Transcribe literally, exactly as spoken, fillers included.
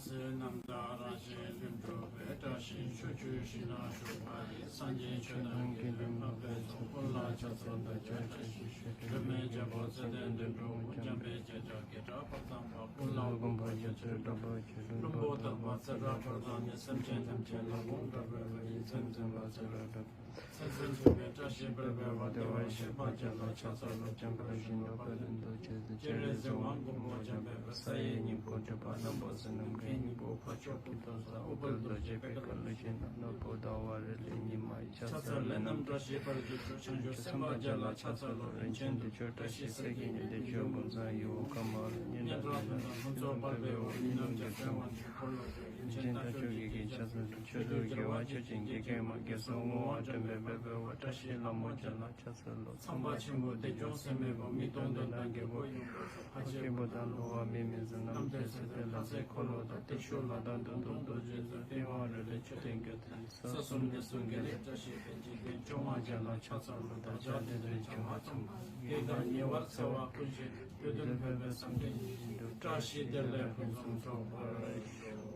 ཟེར་རྣམ་དག་རང་བཞིན་ལྷུན་གྲུབ་པའི། བཀྲ་ཤིས་ཆོས་སྤྱོད་ཞིང་ན་བཞུགས་པ་ཡི། སངས་རྒྱས་ཆོས་དང་དགེ་འདུན་ལྷག་པའི་ཚོགས། ཀུན་ལ་ཕྱག་འཚལ་བདག་ཅག་བཀྲ་ཤིས་ཤོག་སྒྲོལ་མའི་རྒྱལ་པོ་ཚེ་བརྟན་དོན་གྲུབ། འཇམ་དཔལ་རྒྱལ་ཕྲན་བརྒྱད་ཁྲག་གི་གྲགས། འཕགས་ཚངས་པ་ཀུན་ལ་མགོན་པོ་རྒྱ་མཚོའི་སྒྲུབ་པ་ཆེ། ལྷུན་པོ་ཐག་པ་ཚེ་བཀྲ་འཁོར་དང་ནི། སེམས་ཅན་ཐམས་ཅད་ལ་དགོངས་པར་འོས་པ་ཡི། མཚན་མཚོན་པ་ཚེ་བཀྲ་སྒྲུབ། མཚན་མཚོན་ཐུབ་པའི་བཀྲ་ཤིས་སྤེལ་བའི་དབང་། བདེ་བར་གཤེགས་པ་རྒྱལ་ལ་ཕྱག་འཚལ་ལོ། འཇམ་དཔལ་ཞིང་འགྲོ་བའི་གླིང་དུ་བྱོན་ཏེ། སྤྱན་རས་གཟིགས་དབང་པོ་འཇམ་དཔལ་དཔའ། ས་ཡི་སྙིང་པོ་སྒྲུབ་པ་རྣམ་པར་གཟིགས། ནམ་མཁའི་སྙིང་པོ་འཕགས་མཆོག་སྐུ་མདོག་གསལ། ཨུཏྤལ་རྡོ་རྗེ་པད་དཀར་ལུས་ཅན་ནམ། ནག་པོ་ཟླ་བ་རེ་ལས་ཉི་མ་ཡི། ཕྱག་འཚལ་ལས་རྣམས་བཀྲ་ཤིས་པར་གྱུར་ཅིག་བྱང་ཆུབ་སེམས་དཔའ་རྒྱལ་ལ་ཕྱག་འཚལ་ལོ། རིན་ཆེན་གདུང་ཤུགས་བཀྲ་ཤིས་གསེར་གྱི་ཉི་ཟླའི་ཆོས་འབུམ་ཚང་། ཡིད་འོང་ཁ་མ་ལ་སྙན་གྲགས་ལྷུན་གྲུབ་ཕུན་ཚོགས་འཕགས་པའི་འོག་ཉི་ནམ་བརྒྱ་ཚོན་དབང་ཕྱུག་འཁོར་ལོ་བརྒྱ། རིན་ཆེན་རྟ་མཆོག་གི་རྒྱལ་ཕྱག་འཚལ་ལོ། ཆོས་སྐུ་རྒྱལ་བ་ཆོས་ཀྱི་རྒྱལ་མཁན་མ། རྒྱལ་སྲས་བསྔོ་བ་སྒྲོན་མེ་སྦས་པའི་འོག་བཀྲ་ཤིས་ལྷ་མོ་རྒྱལ་ལ་ཕྱག་འཚལ་ལོ། ཚངས་པ་ཆེན་པོ་བདེ་སྐྱོང་སྲེད་མེད་པ། མི་གཏོང་དོན་དང་རྒྱལ་པོ་ཡོངས་སྐྱོབ་པ། ལྷ་ཆེན་པོ་དང་ཀླུ་དབང་མི་མི་བཟད། རྣམ་ཐོས་སྲས་བསྟེན་ལྷ་སྲས་འཁོར་ལོ་དང་། བརྟན་བཞུགས་ལྷ་དང་མདུན་སྟོན་རྡོ་རྗེ་གསུམ། པི་ཝང་རོལ་པའི་མཆོད་རྟེན་རྒྱུད་དང་ས་གསུམ་འདིར་གསུང་གི་ལེགས་བཀྲ་ཤིས་པའི་འཇིག་རྟེན་སྐྱོང་བ་རྒྱལ་ལ་ཕྱག་འཚལ་ལོ། བདག་ཅག་འདི་འདྲའི་བྱ་བ་ཚང་མ་བགེགས་དང་ཉེ་བར་འཚེ་བ་ཀུན་ཞི། དུས་གདོན་ཕོངས་པའི་སེམས་ཅན་ཡིད་བཞིན་དུ། བཀྲ་ཤིས་བདེ་ལེགས་ཕུན་སུམ་ཚོགས་པར་ཤོག